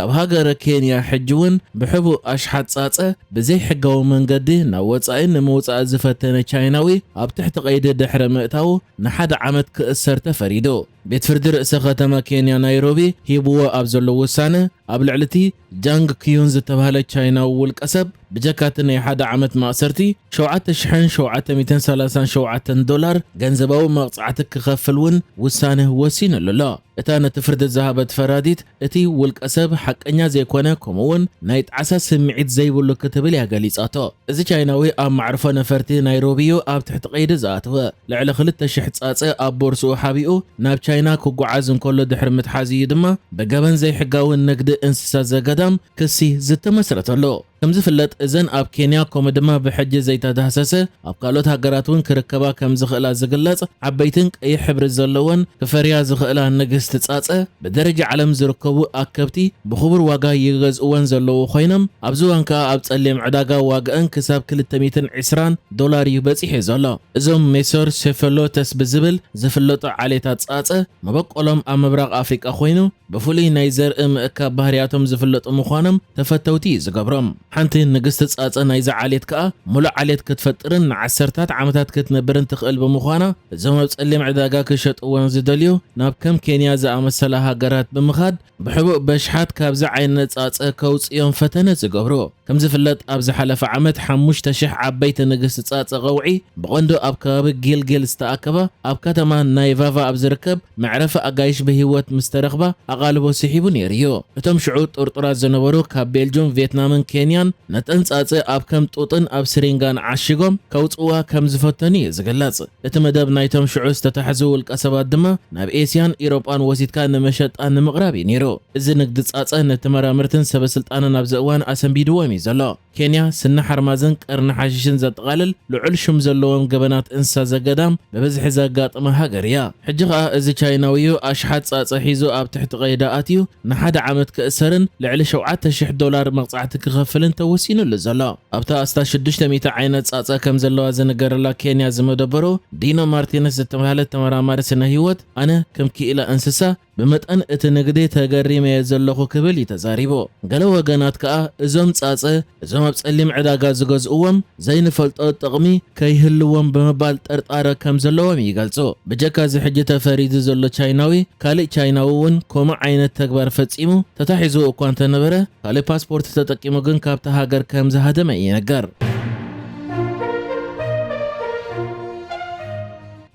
ኣብ ሃገረ ኬንያ ሕጂ እውን ብሕቡእ ኣሽሓት ጻጸ ብዘይሕጋዊ መንገዲ ናብ ወጻኢ ንምውጻእ ዝፈተነ ቻይናዊ ኣብ ትሕቲ ቀይዲ ድሕሪ ምእታዉ ንሓደ ዓመት ክእሰር ተፈሪዱ። ቤት ፍርዲ ርእሰ ከተማ ኬንያ ናይሮቢ ሂብዎ ኣብ ዘሎ ውሳነ፣ ኣብ ልዕሊ እቲ ጃንግ ክዩን ዝተባህለ ቻይናዊ ውልቀ ሰብ ብጀካ እቲ ናይ ሓደ ዓመት ማእሰርቲ፣ ሸውዓተ ሽሕን ሸውዓተ ሚእትን ሰላሳን ሸውዓተን ዶላር ገንዘባዊ መቕጻዕቲ ክኸፍል እውን ውሳነ ወሲኑሉ ኣሎ። እታ ነቲ ፍርዲ ዝሃበት ፈራዲት፣ እቲ ውልቀ ሰብ ሓቀኛ ዘይኮነ፣ ከምኡውን ናይ ጣዕሳ ስምዒት ዘይብሉ ክትብል እያ ገሊጻቶ። እዚ ቻይናዊ ኣብ መዕርፎ ነፈርቲ ናይሮቢ እዩ ኣብ ትሕቲ ቀይዲ ዝኣተወ። ልዕሊ ክልተ ሽሕ ጻጸ ኣብ ቦርስኡ ሓቢኡ ናብ ቻይና ክጓዓዝ እንከሎ ድሕሪ ምትሓዝ እዩ ድማ ብገበን ዘይሕጋዊ ንግዲ እንስሳ ዘገዳም ክሲ ዝተመስረተሉ። ከም ዝፍለጥ፣ እዘን ኣብ ኬንያ፣ ከምኡ ድማ ብሕጂ ዘይተዳህሰሰ፣ ኣብ ካልኦት ሃገራት እውን ክርከባ ከም ዝኽእላ ዝግለጽ፣ ዓበይትን ቀይሕ ሕብሪ ዘለወን ክፈርያ ዝኽእላ ንግስቲ ጻጸ፣ ብደረጃ ዓለም ዝርከቡ ኣከብቲ ብኽቡር ዋጋ ይገዝእወን ዘለዉ ኮይኖም፣ ኣብዚ እዋን ከኣ ኣብ ጸሊም ዕዳጋ ዋጋኣን ክሳብ ክልተ ሚእትን ዕስራን ዶላር እዩ በጺሑ ዘሎ። እዞም ሜሶር ሴፈሎተስ ብዝብል ዝፍለጡ ዓሌታት ጻጸ፣ መበቆሎም ኣብ ምብራቕ ኣፍሪቃ ኮይኑ፣ ብፍሉይ ናይ ዘርኢ ምእካብ ባህርያቶም ዝፍለጡ ምዃኖም ተፈተውቲ እዩ ዝገብሮም። ሓንቲ ንግስቲ ጻጸ ናይዚ ዓሌት ከኣ፣ ሙሉእ ዓሌት ክትፈጥርን ንዓሰርታት ዓመታት ክትነብርን ትኽእል ብምዃና፣ እዞም ኣብ ጸሊም ዕዳጋ ክሸጥወን ዝደልዩ፣ ናብ ከም ኬንያ ዝኣመሰላ ሃገራት ብምኻድ፣ ብሕቡእ በሽሓት ካብዚ ዓይነት ጻጸ ከውጽእዮም ፈተነ ዝገብሩ። ከም ዝፍለጥ፣ ኣብ ዝሓለፈ ዓመት ሓሙሽተ ሽሕ ዓበይቲ ንግስቲ ጻጸ ቀውዒ ብቐንዱ ኣብ ከባቢ ጊልጊል ዝተኣከባ፣ ኣብ ከተማ ናይቫቫ ኣብ ዝርከብ መዕረፊ ኣጋይሽ ብህይወት ምስ ተረኽባ፣ ኣቓልቦ ስሒቡ ነይሩ እዩ። እቶም ሽዑ ጥርጡራት ዝነበሩ ካብ ቤልጁም፣ ቪየትናምን ኬንያን፣ ነተን ጻጸ ኣብ ከም ጡጥን ኣብ ስሪንጋን ዓሺጎም ከውጽእዋ ከም ዝፈተኑ እዩ ዝግለጽ። እቲ መደብ ናይቶም ሽዑ ዝተታሕዙ ውልቀ ሰባት ድማ ናብ ኤስያን ኢሮጳን ወሲድካ ንመሸጣ ንምቕራብ እዩ ነይሩ። እዚ ንግዲ ጻጸ ንተመራመርትን ሰበ ስልጣንን ኣብዚ እዋን ኣሰንቢድዎም እዩ ዘሎ። ኬንያ ስኒ ሓርማዝን ቀርኒ ሓሽሽን ዘጠቓልል ልዑል ሽም ዘለዎም ገበናት እንስሳ ዘገዳም ብብዝሒ ዘጋጥማ ሃገር እያ። ሕጂ ኸኣ እዚ ቻይናዊ እዩ ኣሽሓት ጻጸ ሒዙ ኣብ ትሕቲ ቀይዲ ኣትዩ ንሓደ ዓመት ክእሰርን ልዕሊ ሸውዓተ ሽሕ ዶላር መቕጻዕቲ ክኸፍልን ተወሲኑሉ ዘሎ። ኣብታ ኣስታት ሽዱሽተ ሚእቲ ዓይነት ጻጸ ከም ዘለዋ ዝንገረላ ኬንያ ዝመደበሩ ዲኖ ማርቲነስ ዝተባህለ ተመራማሪ ስነ ህይወት፣ ኣነ ከም ክኢላ እንስሳ ብመጠን እቲ ንግዲ ተገሪመ እየ ዘለኹ ክብል እዩ ተዛሪቡ። ገለ ወገናት ከኣ እዞም ጻጸ፣ እዞም ኣብ ጸሊም ዕዳጋ ዝገዝእዎም ዘይንፈልጦ ጥቕሚ ከይህልዎም ብምባል ጥርጣረ ከም ዘለዎም ይገልጹ። ብጀካ እዚ ሕጂ ተፈሪዱ ዘሎ ቻይናዊ፣ ካልእ ቻይናዊ እውን ከምኡ ዓይነት ተግባር ፈጺሙ ተታሒዙ እኳ እንተነበረ፣ ካልእ ፓስፖርት ተጠቂሙ ግን ካብታ ሃገር ከም ዝሃደመ ይንገር።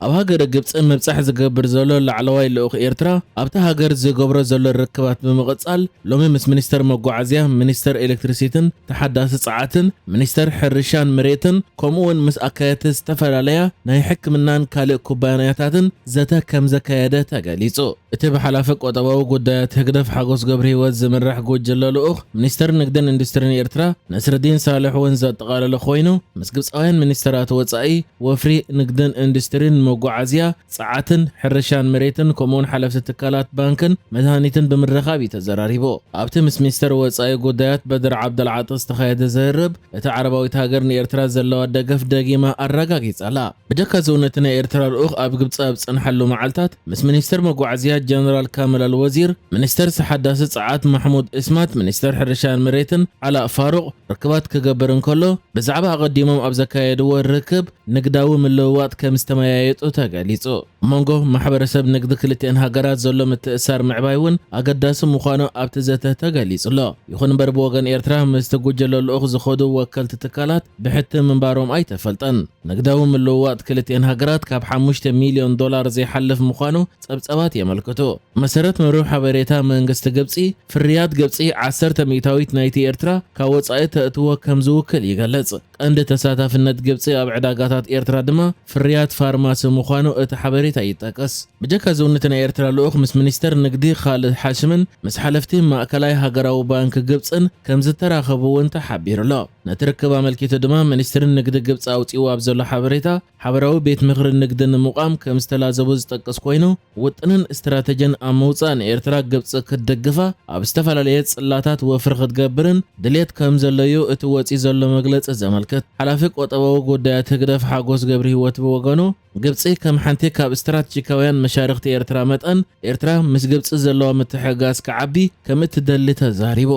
ኣብ ሃገረ ግብጺ ምብጻሕ ዝገብር ዘሎ ላዕለዋይ ልኡኽ ኤርትራ፣ ኣብታ ሃገር ዝገብሮ ዘሎ ርክባት ብምቕጻል፣ ሎሚ ምስ ሚኒስተር መጓዓዝያ፣ ሚኒስተር ኤሌክትሪሲትን ተሓዳሲ ጸዓትን፣ ሚኒስተር ሕርሻን መሬትን፣ ከምኡ እውን ምስ ኣካየድቲ ዝተፈላለያ ናይ ሕክምናን ካልእ ኩባንያታትን ዘተ ከም ዘካየደ ተገሊጹ። እቲ ብሓላፊ ቆጠባዊ ጉዳያት ህግደፍ ሓጎስ ገብረህይወት ዝምራሕ ጉጅለ ልኡኽ፣ ሚኒስተር ንግድን ኢንዱስትሪን ኤርትራ ነስረዲን ሳልሕ እውን ዘጠቓለለ ኮይኑ፣ ምስ ግብጻውያን ሚኒስተራት ወጻኢ፣ ወፍሪ፣ ንግድን ኢንዱስትሪን፣ መጓዓዝያ፣ ጸዓትን፣ ሕርሻን መሬትን፣ ከምኡውን ሓለፍቲ ትካላት ባንክን መድሃኒትን ብምርኻብ እዩ ተዘራሪቡ። ኣብቲ ምስ ሚኒስተር ወጻኢ ጉዳያት በድር ዓብደልዓጢ ዝተኻየደ ዝርርብ፣ እታ ዓረባዊት ሃገር ንኤርትራ ዘለዋ ደገፍ ደጊማ ኣረጋጊጻ ኣላ። ብጀካ እዚ እውን እቲ ናይ ኤርትራ ልኡኽ ኣብ ግብጺ ኣብ ዝጸንሐሉ መዓልታት፣ ምስ ሚኒስተር መጓዓዝያ ጀነራል ካመል ኣልወዚር፣ ሚኒስተር ተሓዳሲ ጸዓት ማሕሙድ እስማት፣ ሚኒስተር ሕርሻን መሬትን ዓላእ ፋሩቕ ርክባት ክገብር እንከሎ፣ ብዛዕባ ኣቐዲሞም ኣብ ዘካየድዎ ርክብ ንግዳዊ ምልውዋጥ ከም ዝተመያየጡ ተገሊጹ። ኣብ መንጎ ማሕበረሰብ ንግዲ ክልቲአን ሃገራት ዘሎ ምትእስሳር ምዕባይ እውን ኣገዳሲ ምዃኑ ኣብቲ ዘተ ተገሊጹ ኣሎ። ይኹን እምበር፣ ብወገን ኤርትራ ምስቲ ጉጅለ ልኡኽ ዝኸዱ ወከልቲ ትካላት ብሕቲ ምንባሮም ኣይተፈልጠን። ንግዳዊ ምልውዋጥ ክልቲአን ሃገራት ካብ ሓሙሽተ ሚልዮን ዶላር ዘይሓልፍ ምዃኑ ጸብጻባት የመልክቱ። መሰረት መርበብ ሓበሬታ መንግስቲ ግብጺ፣ ፍርያት ግብጺ ዓሰርተ ሚእታዊት ናይቲ ኤርትራ ካብ ወጻኢ ተእትዎ ከም ዝውክል ይገልጽ። ቀንዲ ተሳታፍነት ግብጺ ኣብ ዕዳጋታት ኤርትራ ድማ ፍርያት ፋርማሲ ምዃኑ እቲ ሓበሬታ ይጠቅስ። ብጀካ እዚ እውን እቲ ናይ ኤርትራ ልኡኽ ምስ ሚኒስተር ንግዲ ካልድ ሓሽምን ምስ ሓለፍቲ ማእከላይ ሃገራዊ ባንክ ግብጽን ከም ዝተራኸቡ እውን ተሓቢሩ ኣሎ። ነቲ ርክብ ኣመልኪቱ ድማ ሚኒስትሪ ንግዲ ግብጺ ኣውጺእዎ ኣብ ዘሎ ሓበሬታ፣ ሓበራዊ ቤት ምኽሪ ንግዲ ንምቋም ከም ዝተላዘቡ ዝጠቅስ ኮይኑ፣ ውጥንን ስትራተጂን ኣብ ምውጻእ ንኤርትራ ግብጺ ክትድግፋ ኣብ ዝተፈላለየ ጽላታት ወፍሪ ክትገብርን ድሌት ከም ዘለዩ እቲ ወጺኡ ዘሎ መግለጺ ዘመልክት። ሓላፊ ቆጠባዊ ጉዳያት ህግደፍ ሓጎስ ገብረህይወት ብወገኑ፣ ግብጺ ከም ሓንቲ ካብ ስትራቴጂካውያን መሻርኽቲ ኤርትራ መጠን፣ ኤርትራ ምስ ግብጺ ዘለዋ ምትሕግጋዝ ክዓቢ ከም እትደሊ ተዛሪቡ።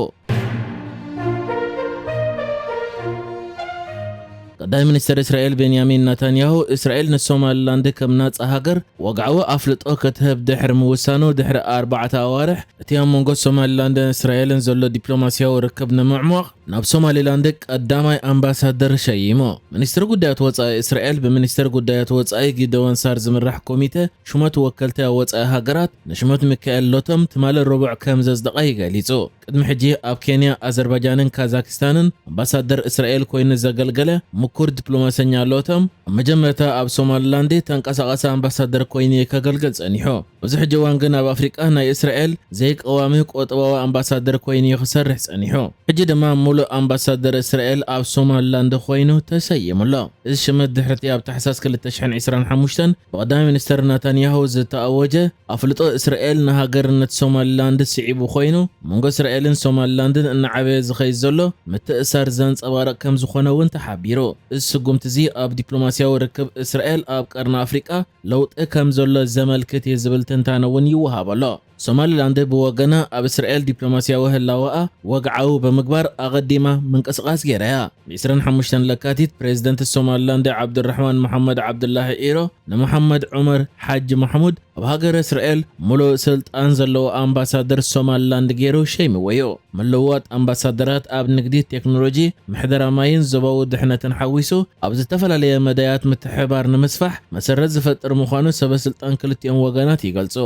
ቀዳማይ ሚኒስተር እስራኤል ቤንያሚን ናታንያሁ፣ እስራኤል ንሶማሊላንድ ከም ናጻ ሃገር ወግዓዊ ኣፍልጦ ክትህብ ድሕሪ ምውሳኑ፣ ድሕሪ ኣርባዕተ ኣዋርሕ እቲ ኣብ መንጎ ሶማሊላንድን እስራኤልን ዘሎ ዲፕሎማስያዊ ርክብ ንምዕሟቕ፣ ናብ ሶማሊላንድ ቀዳማይ ኣምባሳደር ሸይሙ። ሚኒስትሪ ጉዳያት ወጻኢ እስራኤል ብሚኒስትሪ ጉዳያት ወጻኢ ጊደዎን ሳር ዝምራሕ ኮሚተ ሹመት ወከልቲ ኣብ ወጻኢ ሃገራት ንሹመት ሚካኤል ሎቶም ትማሊ ረቡዕ ከም ዘጽደቐ ገሊጹ። ቅድሚ ሕጂ ኣብ ኬንያ፣ ኣዘርባጃንን ካዛክስታንን ኣምባሳደር እስራኤል ኮይኑ ዘገልገለ ምኩር ዲፕሎማሰኛ ሎቶም፣ ኣብ መጀመርታ ኣብ ሶማሊላንድ ተንቀሳቓሲ ኣምባሳደር ኮይኑ ከገልግል ጸኒሑ። ኣብዚ ሕጂ እዋን ግን ኣብ ኣፍሪቃ ናይ እስራኤል ዘይቀዋሚ ቁጠባዊ ኣምባሳደር ኮይኑ እዩ ክሰርሕ ጸኒሑ። ሕጂ ድማ ሙሉእ ኣምባሳደር እስራኤል ኣብ ሶማሊላንድ ኮይኑ ተሰይሙ ኣሎ። እዚ ሽመት ድሕርቲ ኣብ ታሕሳስ ክልተ ሽሕን ዕስራን ሓሙሽተን ብቐዳማይ ሚኒስተር ናታንያሁ ዝተኣወጀ ኣፍልጦ እስራኤል ንሃገርነት ሶማሊላንድ ስዒቡ ኮይኑ፣ መንጎ እስራኤልን ሶማሊላንድን እናዓበየ ዝኸይድ ዘሎ ምትእሳር ዘንጸባርቕ ከም ዝኾነ እውን ተሓቢሩ። እዚ ስጉምቲ እዚ ኣብ ዲፕሎማስያዊ ርክብ እስራኤል ኣብ ቀርኒ ኣፍሪቃ ለውጢ ከም ዘሎ ዘመልክት እዩ ዝብል ትንታነ እውን ይወሃብ ኣሎ። ሶማሊላንድ ብወገና ኣብ እስራኤል ዲፕሎማስያዊ ህላወኣ ወግዓዊ ብምግባር ኣቐዲማ ምንቅስቓስ ገይራ እያ። ብ ዕስራን ሓሙሽተን ለካቲት ፕሬዚደንት ሶማሊላንድ ዓብዱራሕማን መሓመድ ዓብዱላሂ ኢሮ ንመሓመድ ዑመር ሓጂ ማሕሙድ ኣብ ሃገረ እስራኤል ሙሉእ ስልጣን ዘለዎ ኣምባሳደር ሶማሊላንድ ገይሩ ሸይምዎ እዩ። ምልውዋጥ ኣምባሳደራት ኣብ ንግዲ፣ ቴክኖሎጂ፣ ምሕደራ ማይን ዞባዊ ድሕነትን ሓዊሱ ኣብ ዝተፈላለየ መዳያት ምትሕብባር ንምስፋሕ መሰረት ዝፈጥር ምዃኑ ሰበ ስልጣን ክልቲኦም ወገናት ይገልጹ።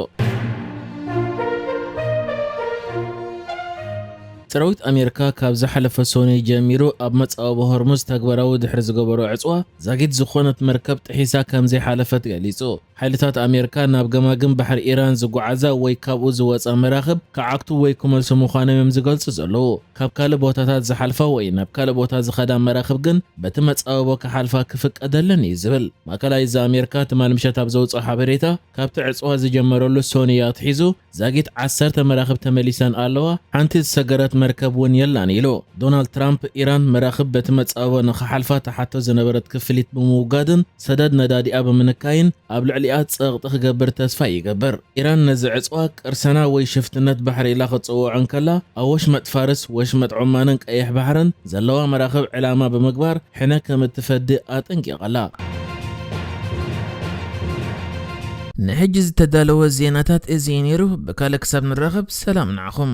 ሰራዊት ኣሜሪካ ካብ ዝሓለፈ ሰኑይ ጀሚሩ ኣብ መጻወቢ ሆርሙዝ ተግባራዊ ድሕሪ ዝገበሮ ዕጽዋ፣ ዛጊት ዝኾነት መርከብ ጥሒሳ ከም ዘይሓለፈት ገሊጹ። ሓይልታት ኣሜሪካ ናብ ገማግም ባሕሪ ኢራን ዝጓዓዛ ወይ ካብኡ ዝወጻ መራኽብ ክዓግቱ ወይ ክመልሱ ምዃኖም እዮም ዝገልጹ ዘለዉ። ካብ ካልእ ቦታታት ዝሓልፋ ወይ ናብ ካልእ ቦታ ዝኸዳ መራኽብ ግን በቲ መጻወቦ ክሓልፋ ክፍቀደለን እዩ ዝብል። ማእከላይ እዝ ኣሜሪካ ትማሊ ምሸት ኣብ ዘውጽኦ ሓበሬታ፣ ካብቲ ዕጽዋ ዝጀመረሉ ሰኑይ ኣትሒዙ ዛጊት ዓሰርተ መራኽብ ተመሊሰን ኣለዋ፣ ሓንቲ ዝሰገረት መርከብ እውን የላን ኢሉ። ዶናልድ ትራምፕ፣ ኢራን መራኽብ በቲ መጻወቦ ንኽሓልፋ ተሓቶ ዝነበረት ክፍሊት ብምውጋድን ሰደድ ነዳዲኣ ብምንካይን ኣብ ልዕሊኣ ጸቕጢ ክገብር ተስፋ ይገብር። ኢራን ነዚ ዕጽዋ ቅርሰና ወይ ሽፍትነት ባሕሪ ኢላ ክትጽውዖ እንከላ፣ ኣብ ወሽመጥ ፋርስ፣ ወሽመጥ ዖማንን ቀይሕ ባሕርን ዘለዋ መራኽብ ዕላማ ብምግባር ሕነ ከም እትፈዲ ኣጠንቂቓ ኣላ። ንሕጂ ዝተዳለወ ዜናታት እዚ እዩ ነይሩ። ብካልእ ክሳብ ንራኸብ ሰላም ንዓኹም።